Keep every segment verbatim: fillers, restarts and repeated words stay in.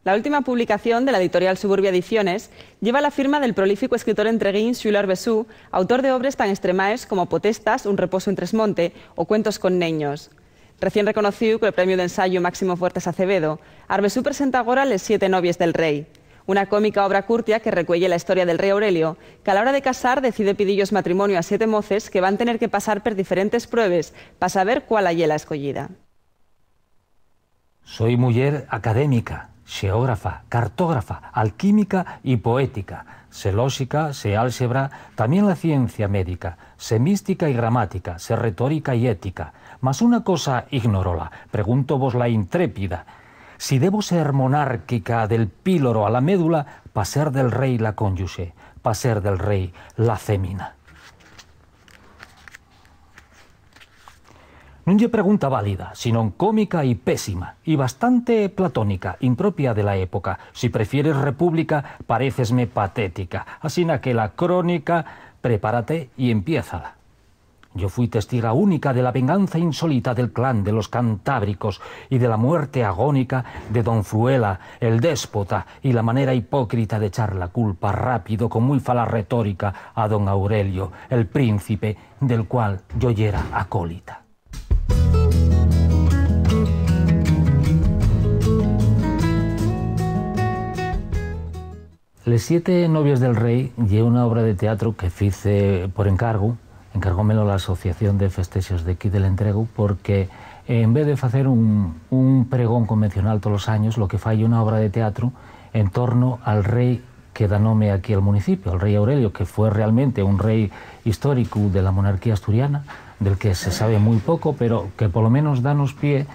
La última publicación de la editorial Suburbia Ediciones lleva la firma del prolíficu escritor entreguín Xulio Arbesú, autor de obres tan estremaes como Potestas, Un reposo en Tresmonte o Cuentos con neños. Recién reconocíu col premiu d'ensayu Máximo Fuertes Acevedo, Arbesú presenta agora Les siete novies del rei, una cómica obra curtia que recueye la historia del rei Aurelio, qu'a la hora de casar decide pidir-yos matrimoniu a siete moces que van tener que pasar per diferentes pruebes pa saber cuál ye la escoyida. Soi muyer académica, xeógrafa, cartógrafa, alquímica y poética. Sé lóxica, sé álxebra, tamién la ciencia médica, sé mística y gramática, sé retórica y ética. Mas una cosa ignorola, pregúntovos la intrépida, si debo ser monárquica del píloro a la médula pa ser del rei la cónyuxe, pa ser del rei la fémina. Nun ye pregunta válida, sinón cómica y pésima, y bastante platónica, impropia de la época. Si prefieres república, parécesme patética. Asina que la crónica, prepárate y empiézala. Yo fui testiga única de la venganza insólita del clan de los Cantábricos y de la muerte agónica de don Fruela, el déspota, y la manera hipócrita d'echar la culpa rápido, con mui fala retórica, a don Aurelio, el príncipe del cual yo yera acólita. Les siete novies del rei ye una obra de teatro que fice por encargu, encargómelo la Asociación de Festexos d'equí del Entregu, porque, eh, en vez de facer un, un pregón convencional tolos años, lo que fai ye una obra de teatro en torno al rei que da nome aquí al municipio, al rei Aurelio, que fue realmente un rei históricu de la monarquía asturiana, del que se sabe mui poco, pero que polo menos danos pie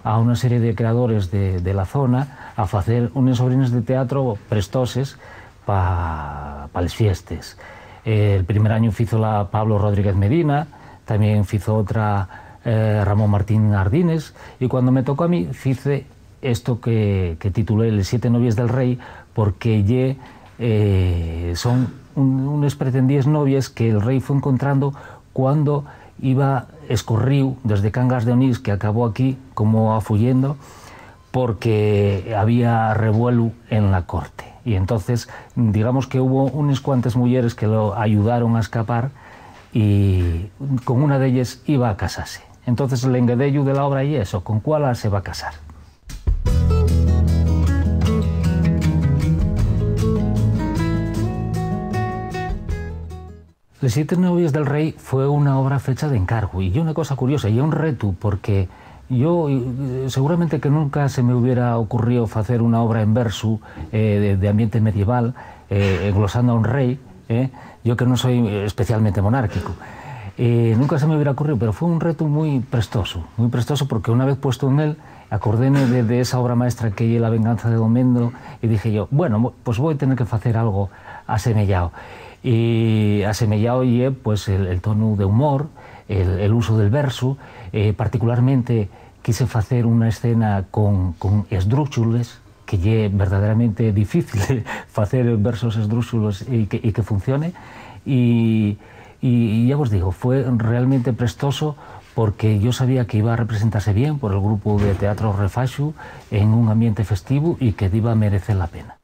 a una serie de creadores de, de la zona a facer unes obrines de teatro prestoses pa, pa les fiestes. Eh, el primer añu fizo la Pablo Rodríguez Medina, tamién fizo otra, eh, Ramón Martín Ardines, y cuando me tocó a mí, fice esto que, que titulé Les siete novies del rei, porque ye, eh, son un, unes pretendíes novies que el rei fue encontrando cuando iba escorríu desde Cangas de Onís, que acabó aquí como afuyendo, porque había revuelu en la corte. Y entonces, digamos que hubo unes cuantes muyeres que lo ayudaron a escapar y con una d'elles iba a casase. Entonces, l'enguedeyu de la obra ye eso, con cuál se va a casar. Les siete novies del rei fue una obra fecha d'encargu, y ye una cosa curiosa, ye un retu, porque yo, eh, seguramente que nunca se me hubiera ocurrío facer una obra en versu, eh, de, de ambiente medieval, eh, englosando a un rei, eh, yo que nun soi especialmente monárquico. Eh, nunca se me hubiera ocurrido, pero fue un retu mui prestoso, mui prestoso, porque una vez puesto en él, acordéme de, de esa obra maestra que ye La venganza de Domendo, y dije yo, "Bueno, mo-, pues voi tener que facer algo asemeyao". Y asemeyao ye, pues, el, el tonu de humor, el, el uso del versu, eh, particularmente quise facer una escena con, con esdrúxules, que ye verdaderamente difícil facer versos esdrúxulos y que, y que funcione. Y, y, y ya vos digo, fue realmente prestoso porque yo sabía que iba a representarse bien por el grupo de teatro Refaxu en un ambiente festivo y que diba merecer la pena.